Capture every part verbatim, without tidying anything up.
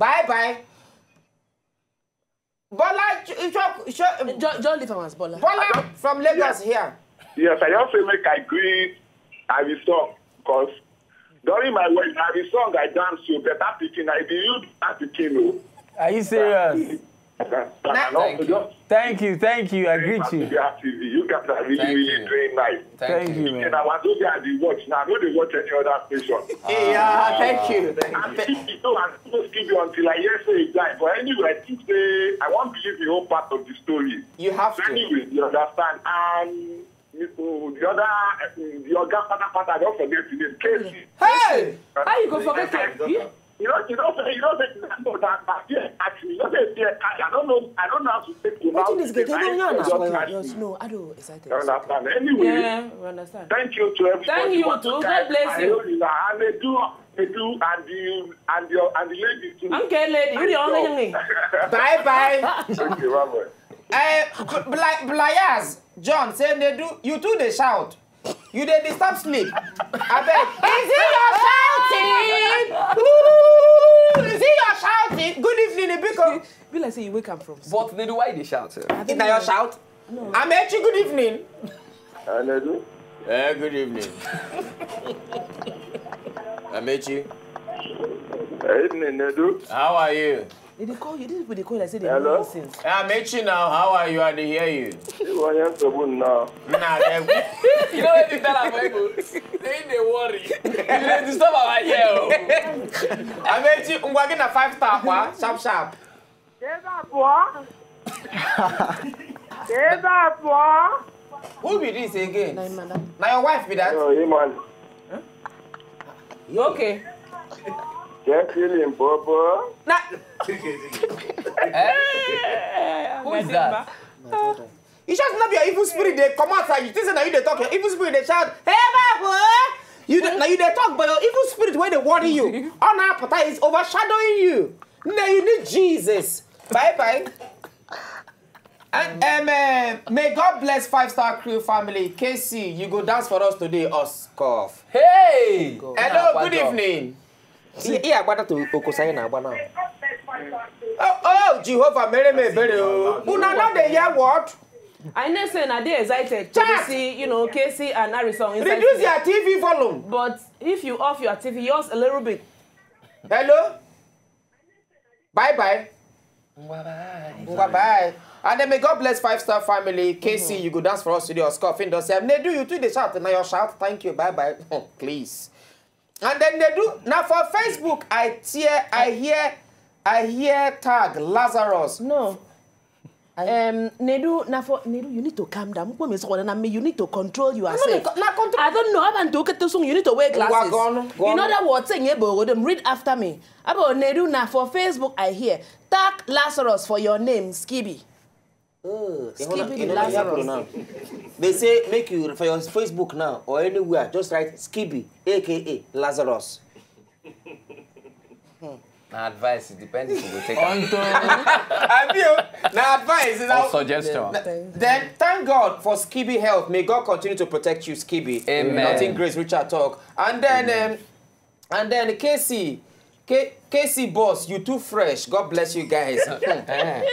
Bye bye. Bola, ch- ch- ch- Just, just leave am as Bola. Bola from Lagos here. Yes, I just say make I greet Harry song because during my wedding, Harry song I dance to better picking. I be you better picking. Oh. Are you serious? And also just Thank you, thank you. I greet you. T V. You guys are really, Thank really you. doing nice. Thank you, And man. I was so there, I dey watch now. I no dey watch any other station. Yeah, thank you. And if you know, I no sleep until I hear say e die. But anyway, I think say I wan believe the whole part of the story. You have to. Anyway, you understand. And you know, the other, the other father, father, I don't forget the name. Casey. Hey! How you go forget that? You, You know, you know, you know, that no, that that yeah, actually, you know, say yeah, I don't know, I don't know how to take to Wetin this guy dey do? No, no, no, no, I don't excited. You understand? Anyway, yeah, we understand. Thank you to everybody. Thank you once too. again. God bless I you. know you are. And they do, they do, and the and the and the lady too. Okay, lady, you the only young. Bye bye. Okay, bye bye. Eh, Bla- Blayaz, John say they do. You too they shout. You dey disturb sleep. Abeg. Is it your shouting? Ooh, is it your shouting? Good evening, Ibiko. Be like say you wake am from sleep. But they do why they shout? Sir? Is that your shout? Amechi, good evening. Hello. Eh, good evening. Amechi, Evening, Nedu. How are you? They dey call you. These people they call like say they Hello? Know since. Eh, Amechi now, how are you? I dey hear you. You want to know now? Nah, dem- You know what you tell them, Bible? They dey worry. You dey disturb our ear. Oh. Amechi, ngwa gị na five star kwa, sharp sharp. Ebe abụọ. Ebe abụọ. Who be this again? My madam. Na your wife be that? No, you man. You okay? Get feeling, Bobo. Na, Who is that? You just know your evil spirit. They come out and you think say na you dey talk. Your evil spirit they shout, "Hey, Bible!" You dey, now you dey talk, but your evil spirit where they worry you. All now Pata is overshadowing you. Now you need Jesus. Bye bye. And um, uh, may God bless Five Star Crew family. K C, you go dance for us today, Oscoff. Hey! Hello, good evening. Yeah, yeah, agbada to Okosaye na agbada. Oh, oh, Jehovah, mere me ebere o. Una no dey hear what? I know say na dey excited to Chat! See, you know, K C and Harrison inside. Reduce your T V volume. But if you off your T V, yours a little bit. Hello? Bye bye. Bye bye. And then may God bless Five Star family. K C, you go dance for us today. Oscar Finn don say, Nedu, you too dey shout. Now your shout. Thank you. Bye bye. Please. And then Nedu, now for Facebook, I tear, I hear, I hear tag Lazarus. No. Um, Nedu, na for Nedu, you need to calm down. Mkpọ mi sọ na me, you need to control I yourself. no dey co- na control. I don't know. How about to get to song? You need to wear glasses. Go on, go on. In other words, say, yeah, but read after me. About Nedu, na for Facebook, I hear. Tag Lazarus for your name, Skibby. Oh, you Skibby wanna- you the wanna hear Lazarus. Now. They say make you for your Facebook now or anywhere, just write Skibby, A K A Lazarus. Na advice, it depends if you go take am. Unto I feel na advice. You know? Or suggestion. Then thank God for Skibby health. May God continue to protect you, Skibby. Amen. Nothing Grace Richard talk. And then um, and then K C, K, K C boss, you too fresh. God bless you guys.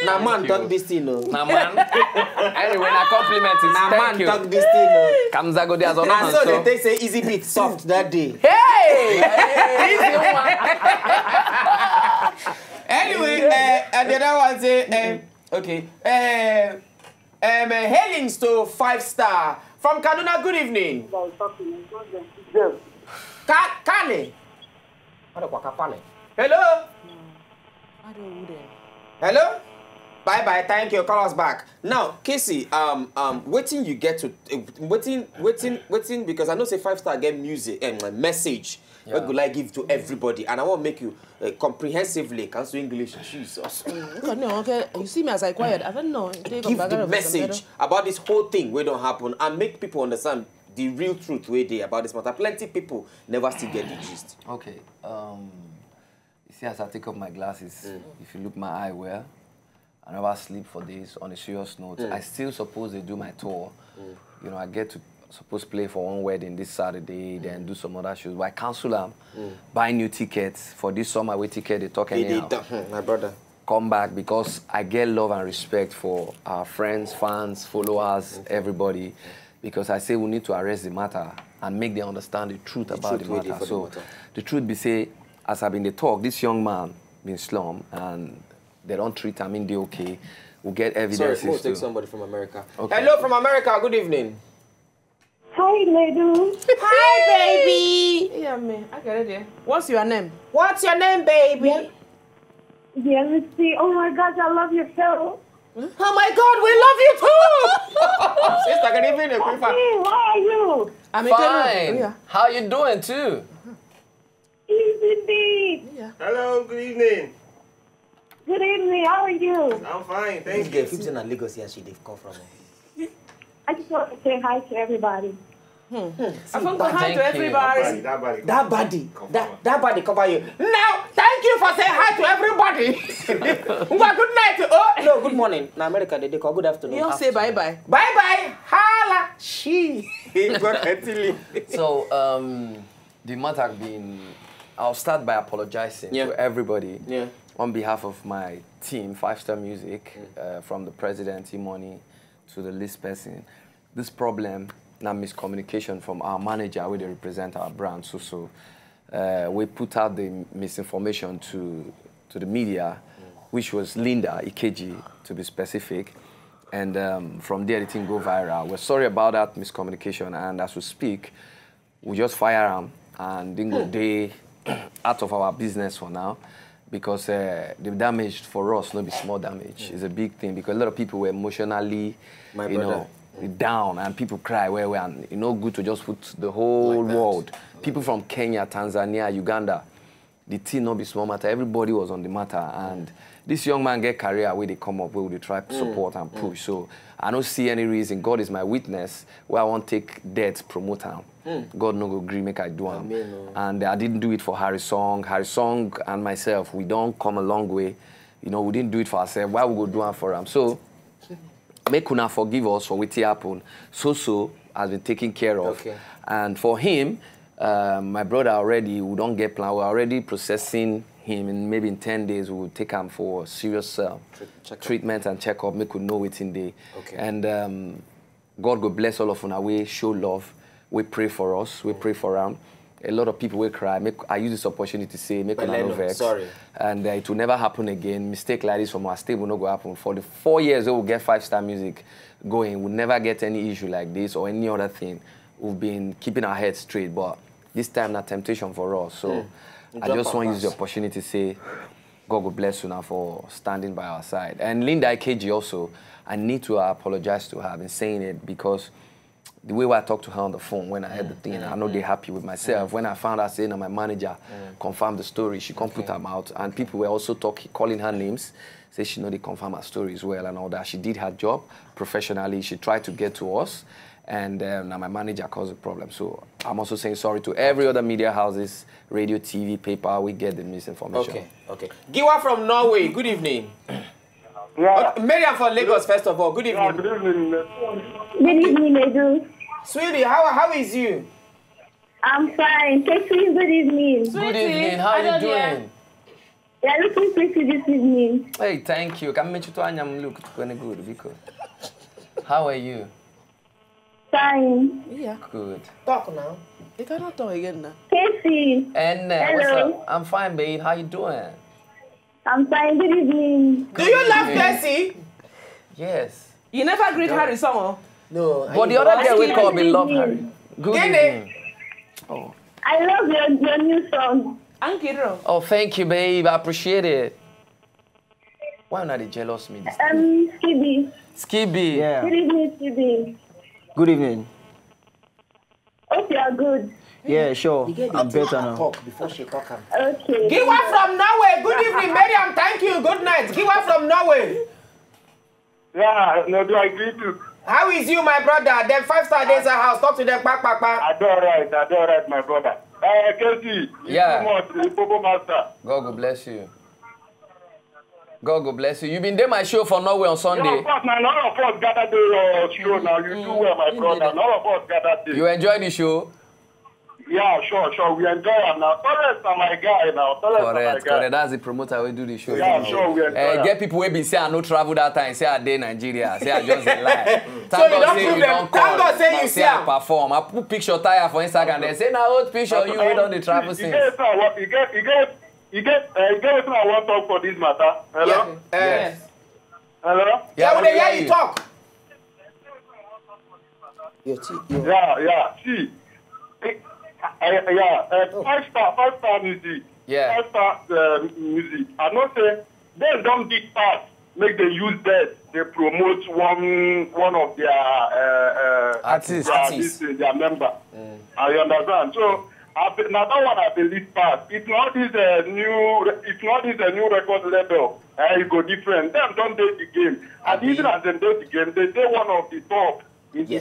Na man talk this thing, no. Na man. Anyway, na compliment is Na thank man you. Talk this thing, no. Kamza Gode as Na so they so. take say easy beat soft that day. Hey! Anyway, uh, and the other one say, um, okay, uh, um, uh, hailings to Five Star from Kaduna. Good evening. Yes. Ka- Kale. Hello. I don't know them. Hello. Bye bye. Thank you. Call us back now, K C. Um, um, waiting you get to uh, waiting, waiting, waiting because I know say Five Star get music and message. Wey go like give to everybody, and I want make you uh, comprehensively can speak English. Jesus. Okay, no, okay. You see me as I quiet. I don't know. Take Give up the background message something. About this whole thing wey don happen and make people understand the real truth wey dey about this matter. Plenty people never still get the gist. Okay. Um, you see, as I take off my glasses, if you look my eye well, I never sleep for days. On a serious note, I still suppose they do my tour. You know, I get to suppose play for one wedding this Saturday, then do some other shows. But I cancel am, buy new tickets for this summer wey ticket dey talk They dey anyhow. talk, hmm, my brother. Come back because I get love and respect for our friends, fans, followers, everybody. Because I say we need to arrest the matter and make them understand the truth about truth the wey dey matter. For the So matter. The truth be say, as I been dey talk, this young man been slum and they don't treat him in the okay. We get Sorry, evidence. we'll take somebody from America. Okay. Hello from America. Good evening. Hi, Nedu. Hi, baby. Yeah, me. I get it there. What's your name? What's your name, baby? Yeah, let's see. Oh my gosh, I love your show. Oh my God, we love you too. Sister, good evening, Quifa. Hey, how are you? I'm Fine. Yeah. How you doing too? Easy. Yeah. Hello, good evening. Good evening. How are you? I'm fine, This thank girl, you. fifteen and Lagos here, she dey come from. I just want to say hi to everybody. I found hi Thank to you. everybody. That body. That body, that, that body cover you. Now, thank you for saying hi to everybody. Well, good night. Oh, no, good morning. Na America, they, they call good afternoon. You all say bye bye. Bye bye. Holla. She. God, until you. So um, the matter being, I'll start by apologizing Yeah. to everybody Yeah. on behalf of my team, Five Star Music, uh, from the president, Imoni, to the list person. This problem, na miscommunication from our manager, where they represent our brand, so so. Uh, we put out the misinformation to to the media, which was Linda Ikeji, to be specific. And um, from there, the thing go viral. We're sorry about that miscommunication, and as we speak, we just fire him and didn't go day out of our business for now because uh, the damage for us no be small damage. It's a big thing because a lot of people were emotionally, My you brother. know, down and people cry well well and it's not good to just put the whole Like that. World. People from Kenya, Tanzania, Uganda, the thing no be small matter. Everybody was on the matter and this young man get career where they come up where they try to support and push. So I don't see any reason. God is my witness where I won't take debt promote am. God no go gree make I do am. Amen, oh. And I didn't do it for Harry Song. Harry Song and myself, we don't come a long way. You know, we didn't do it for ourselves. Why we go do am for am? So make una forgive us for wetin happen. So so has been taken care of. Okay. And for him, uh, my brother already, we don't get plan. We're already processing him. In maybe in ten days, we will take him for serious uh, Check-up. Treatment and checkup. Make we know wetin dey. Okay. And um, God go bless all of una. We show love. We pray for us. We pray for am. A lot of people will cry. Make I use this opportunity to say, make una Belle no no, vex. Sorry. And uh, it will never happen again. Mistake like this from our stable no go happen. For the four years we will get Five Star Music going, we never get any issue like this or any other thing. We've been keeping our heads straight, but this time na temptation for us. So I Drop just and want to use the pass. Opportunity to say, God will bless you now for standing by our side. And Linda Ikeji also, I need to apologize to her. I've been saying it because the way I talked to her on the phone when I heard the thing, I know they happy with myself. When I found out saying that my manager confirmed the story, she come put them out, and people were also talking, calling her names, say she know they confirm her story as well and all that. She did her job professionally. She tried to get to us, and um, now my manager caused the problem. So I'm also saying sorry to every other media houses, radio, T V, paper. We get the misinformation. Okay, okay. Giwa from Norway. Good evening. Yeah. Okay, Miriam from Lagos, first of all. Good Yeah, evening. good evening. Good evening, Edu. Sweetie, how, how is you? I'm fine. Casey, good evening. Good evening. How are you doing? You're looking pretty this evening. Hey, thank you. Can meet you to Anyam look to any good because. How are you? Fine. Yeah. Good. Talk now. You cannot talk again now. Casey, And uh, what's Hello. Up? I'm fine, babe. How you doing? I'm fine. Good evening. Do you love Casey? Yes. You never greet her in song. No. But the other girl we call me love Harry. Good Gene. Evening. Oh. I love your, your new song. Ankiro. Oh, thank you, babe. I appreciate it. Why not they jealous me? This Um, Skibi. Skibby. Yeah. Good evening, Skibi. Good evening. Hope you are good. Yeah, sure. You get the I'm thing better I now. Talk before she talk am. Okay. Giwa from Norway. Good evening, Miriam. Thank you. Good night. Giwa from Norway. Yeah, no, do I greet you? How is you, my brother? Them Five Star Days house. Talk to them. Back, back, back. I do all right. I do all right, my brother. Uh, Casey, you Yeah. too much. You Popo Master. God will bless you. God go bless you. You been there my show for Norway on Sunday. Yeah, of course, man. All of us gather there your show now. You do well, my brother. All of us gather there. You enjoy the show? Yeah, sure, sure. We enjoy am now. Torres na my guy now. Torres na my guy. Correct, correct. That's the promoter wey do the show. Yeah, sure. We enjoy am. Get people wey be say I no travel that time, say I dey Nigeria, say I just dey lie. Thank God say you don call. Thank God say you see am. Say I perform. I put picture tire for Instagram. Dem say na old picture you wey don dey travel since. You get, you get, you get, you get wetin I wan talk for this matter. Hello? Yes. Hello? Yeah, we dey hear you talk. Your tea, your Yeah, yeah. See, eh, eh, yeah. Uh, five star, five star music. Yeah. Five star uh, music. I know say dem don big pass. Make dem use that. They promote one one of their uh, uh, Artists. Their, Artists. This, uh, their member. I understand. So I be, now that one I believe pass. It's not this uh, new. It's not this uh, new record label. Uh, it go different. Dem don dey the game. And even as dem dey the game, they dey one of the top in the game.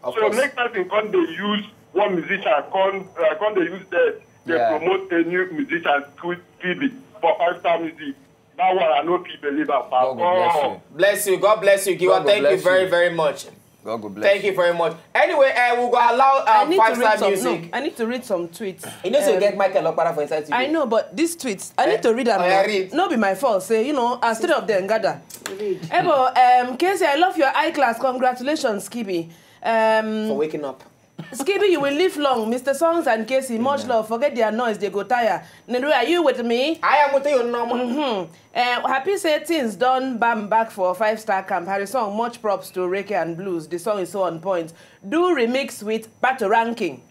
So make person come dey use one musician, come uh, come dey use that. They promote a new musician, Squid Phoebe, for five star music. That one I no fit believe am at all. Bless you. God bless you, Giwa. Thank you very, very much. God go bless you. Thank you very much. Anyway, uh, we go allow uh, five star music. No, I need to read some tweets. You know, so you get Michael Okpara for inside today. I know, but these tweets, I need to read them. Oya, read. No be my fault. Say, you know, as three of them gather. Read. Ebo, um, Casey, I love your eye class. Congratulations, Skibi. Um, for waking up. Skibi, you will live long. Mister Songs and Casey, much love. Forget their noise, they go tire. Nedu, are you with me? I am with you, Norma. Mm-hmm. Uh, happy say things done bam back for five star camp. Harry Song, much props to Reggae and Blues. The song is so on point. Do remix with Pato Ranking.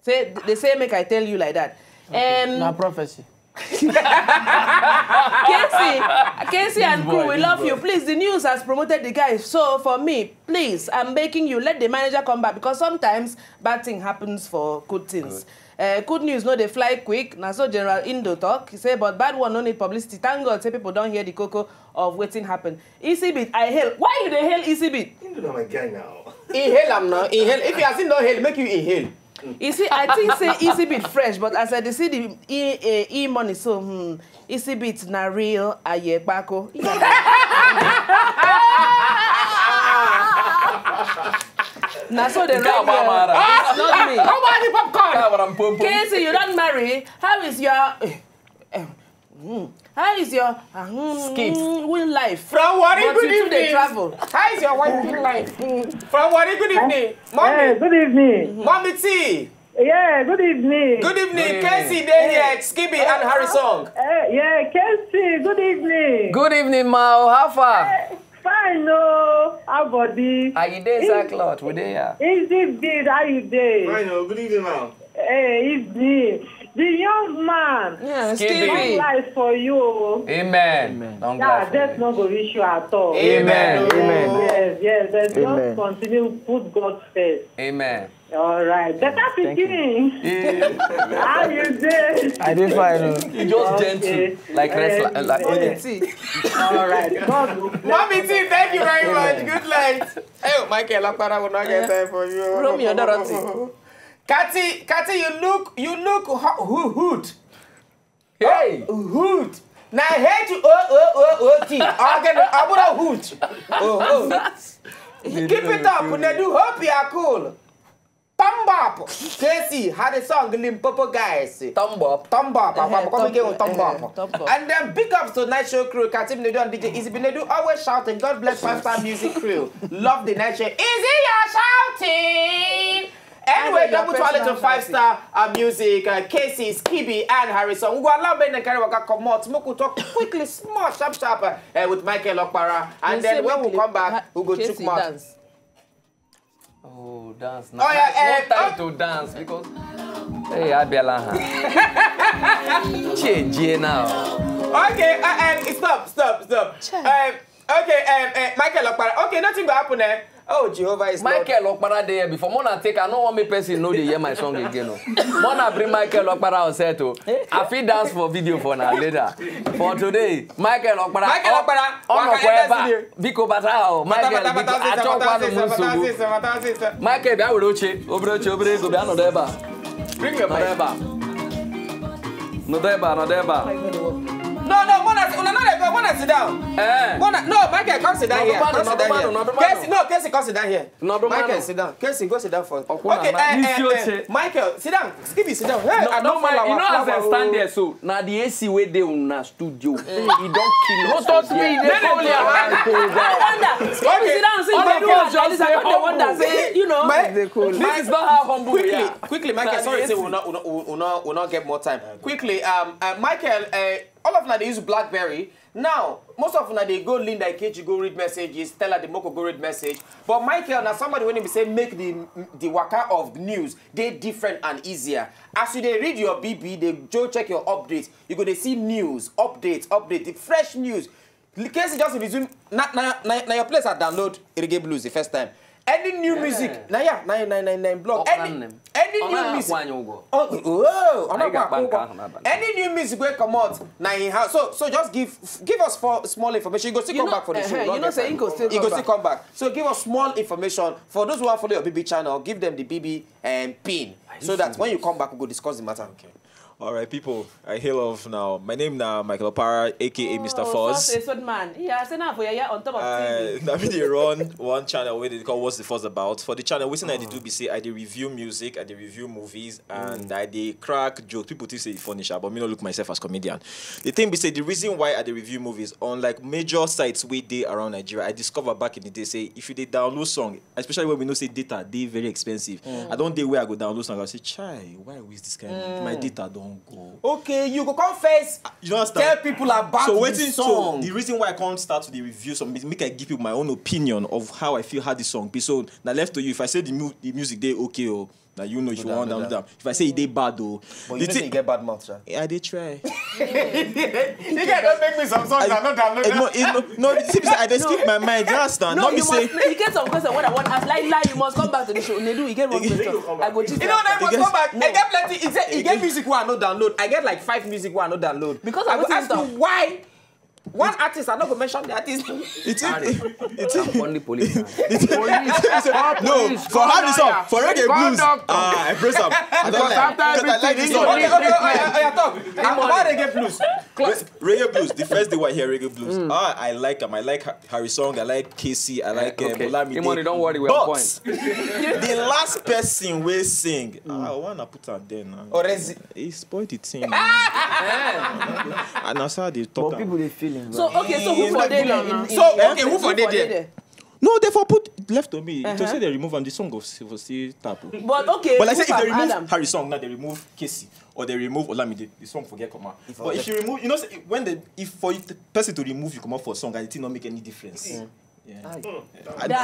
Say they say make I tell you like that. Um, na prophecy. Casey, Casey and crew, we love you. Please, the news has promoted the guy. So for me, please, I'm begging you, let the manager come back because sometimes bad thing happens for good things. Good. Uh, good news, no, they fly quick. Now so General Indo talk. He say, but bad one no need publicity. Thank God, say people don't hear the cocoa of waiting happen. Easy beat, I hail. Why you dey hail Easy beat? Indo na my guy now. Inhale am now. Inhale. If you as him don hail, make you inhale. You see, I think say Easy Beat fresh, but as I dey see the e, e, e money, so hmm, Easy Beat na real ayekpako. Na so they write there. It's not me. Nobody popcorn. Casey, you don't marry. How is your eh, eh, hmm, how is your ah, hmm, Skip. Win life? From Warri, but good you too dey evening. Travel. How is your wife doing life? From Warri, good evening. Mommy. Eh, good evening. Mommy T. Yeah, good evening. Good evening. Good evening. Casey dey here, Skibi and Harry Song. Eh, yeah, Casey, good evening. Good evening, ma. How far? Eh, fine, no. How body? How you dey, Sackcloth? We dey here. Easy beat, how you dey? Fine, oh. Good evening, ma. Hey, evening. The young man. Yeah, Skibi. Long life for you. Amen. Long life for you. That death no go reach you at all. Amen. Amen. Yes, yes. Let's just continue put God first. Amen. All right. Better beginning. How you dey? I dey fine. Oh. You just gentle, like wrestler, like. Mommy T, thank you very much. Good night. Hey, Michael Okpara will not get time for you. Romeo Dorothy. Katy, Katy, you look, you look ho- ho- hood. Hey, hood. Na H O O O O T. Again, abura hood. Oh, oh. Keep it up. Nedu, hope you are cool. Thumb up. Casey had a song, Limpopo guys. Thumb up. Thumb up. Thumb up. And then big ups to Night Show crew, Katim Nedu and D J Easy Nedu, always shouting, God bless Five Star Music crew. Love the Night Show. Is it your shouting? Anyway, double twale to Five Star uh, Music, uh, Casey, Skibi, and Harrison. We go allow Ben and Kari Waka come out. Smoke will talk quickly, small, sharp, sharp uh, uh, with Michael Okpara. And then when we come back, we go check out. Oh, dance now. Oh, yeah, what time to dance? Because hey, Abiala. Change here now. Okay, uh, um, stop, stop, stop. Um, okay, um, uh, Michael Okpara. Okay, nothing will happen, eh? Oh, Jehovah is Lord. Michael Okpara dey here before. Mona take, I no want make person know they hear my song again. Oh. Mona bring Michael Okpara on set. Oh. I fit dance for video for now later. For today, Michael Okpara. Michael Okpara. Ono kweba. Biko bata o. Michael, biko acho kwa no musu. Michael, bia were oche. Obere oche, obere ego, bia nọdụ ebe a. Bring your mic. Nọdụ ebe a. Nọdụ ebe a, nọdụ ebe a. No, no, Mona, una no dey go, Mona sit down. Eh. Mona, no, Michael, come sit down here. Come sit down here. Casey, no, Casey, come sit down here. Michael, sit down. Casey, go sit down first. Okay, eh, eh, eh, Michael, sit down. Skibidi, sit down. Hey, I don't follow our flower. You know as I stand there so, now the A C wey dey una studio, e don kill us. Don't touch me, dey cold here. No wonder. Skibidi, sit down, sit down. All of us just dey humble. This is not how humble we are. Quickly, quickly, Michael, sorry say we no, we no, we no, we no get more time. Quickly, um, uh, Michael, uh, all of una dey use BlackBerry. Now, most of una dey go Linda Ikeji go read messages, Stella Demoko go read message. But Michael na somebody wey be say make the the waka of news dey different and easier. As you dey read your B B, dey go check your updates, you go dey see news, updates, update, the fresh news. Casey just resume. Na na na, na your place I download Reggae Blues the first time. Any new music, na ya, na na na na blog. Any any new music. Oh, oh, oh, I'm not going to. Any new music wey comot na in house. So so just give give us for small information. You go still come back for the show. You know say he go still come back. So give us small information for those who wan follow your B B channel. Give them the B B um, pin so that when you come back, we go discuss the matter. Okay. All right, people. I hail off now. My name now Michael Opara, aka Mister Foz. Such a sweet man. Yeah, I say now for your on top of T V. Uh, now we dey run one channel where they call What's the Fuss About. For the channel, wetin I dey do be say I dey review music, I dey review movies, and I dey crack joke. People think say e funny, sha, but me no look myself as comedian. The thing be say the reason why I dey review movies, unlike major sites wey dey around Nigeria, I discover back in the day say if you dey download song, especially when we know say data dey very expensive. I don dey where I go download song, I say, "Chai, why waste this kind of my data don go?" Okay, you go come first. You understand? Tell people about the song. So the reason why I can't start to dey review some music, make I give you my own opinion of how I feel how the song be. So na left to you. If I say the mu the music dey okay o, na you know if you wan download am. If I say e dey bad o, but you know say you get bad mouth, sha. I dey try. You guys don make me some songs I no download. No, no, no, see, I dey speak my mind. You understand? No, you must. You get some question wey I wan ask. Like, like, you must come back to the show. Nedu, you get one question. I go cheat. You know, I must come back. I get plenty. E get music wey I no download. I get like five music wey I no download. Because I go ask you why. One artist, I no go mention the artist. It's it's only police. No, for how this song for Reggae Blues. Ah, I praise am. I don't like because I like this song. Okay, okay, okay, okay, talk. About Reggae Blues. Reggae Blues. The first day I hear Reggae Blues, ah, I like am. I like Harry song. I like Casey. I like Olamide. Don't worry, we are point. The last person wey sing, ah, I wanna put am there now. Orezi. He spoil the thing. And that's how they talk. But people dey feel him. So okay, so who for dey there? So okay, who for dey there? No, they for put left to me. To say they remove am, the song go still tap. But okay, but like say if they remove Harry song now, they remove Casey or they remove Olamide, the song forget comma. But if you remove, you know, when the if for the person to remove you comot for song, I think not make any difference. Yeah. I,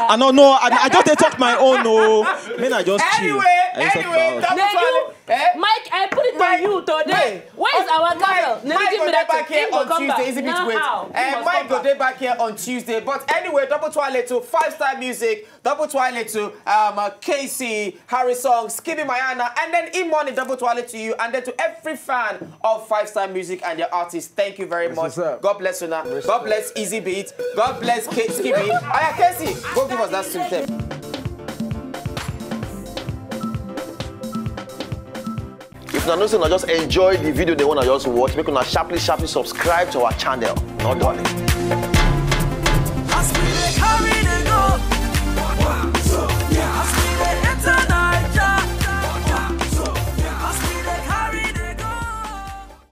I don't know. I, I just dey talk my own. No, man, I just chill. Anyway, anyway, Mike, I put it on you today. Where is our girl? Mike go dey back here on Tuesday. Is it Mike go dey back here on Tuesday? But anyway, double twale to Five Star Music, double twale to um, uh, Casey, Harry Song, Skibidi Mayana, and then Imoni, double twale to you, and then to every fan of Five Star Music and their artists. Thank you very much. God bless una. God bless Easy Beat. God bless K Skibidi. Aya Casey, go give us that sweet tape. If una know say una just enjoy the video, they wanna just watch, make una sharply, sharply subscribe to our channel. Not done.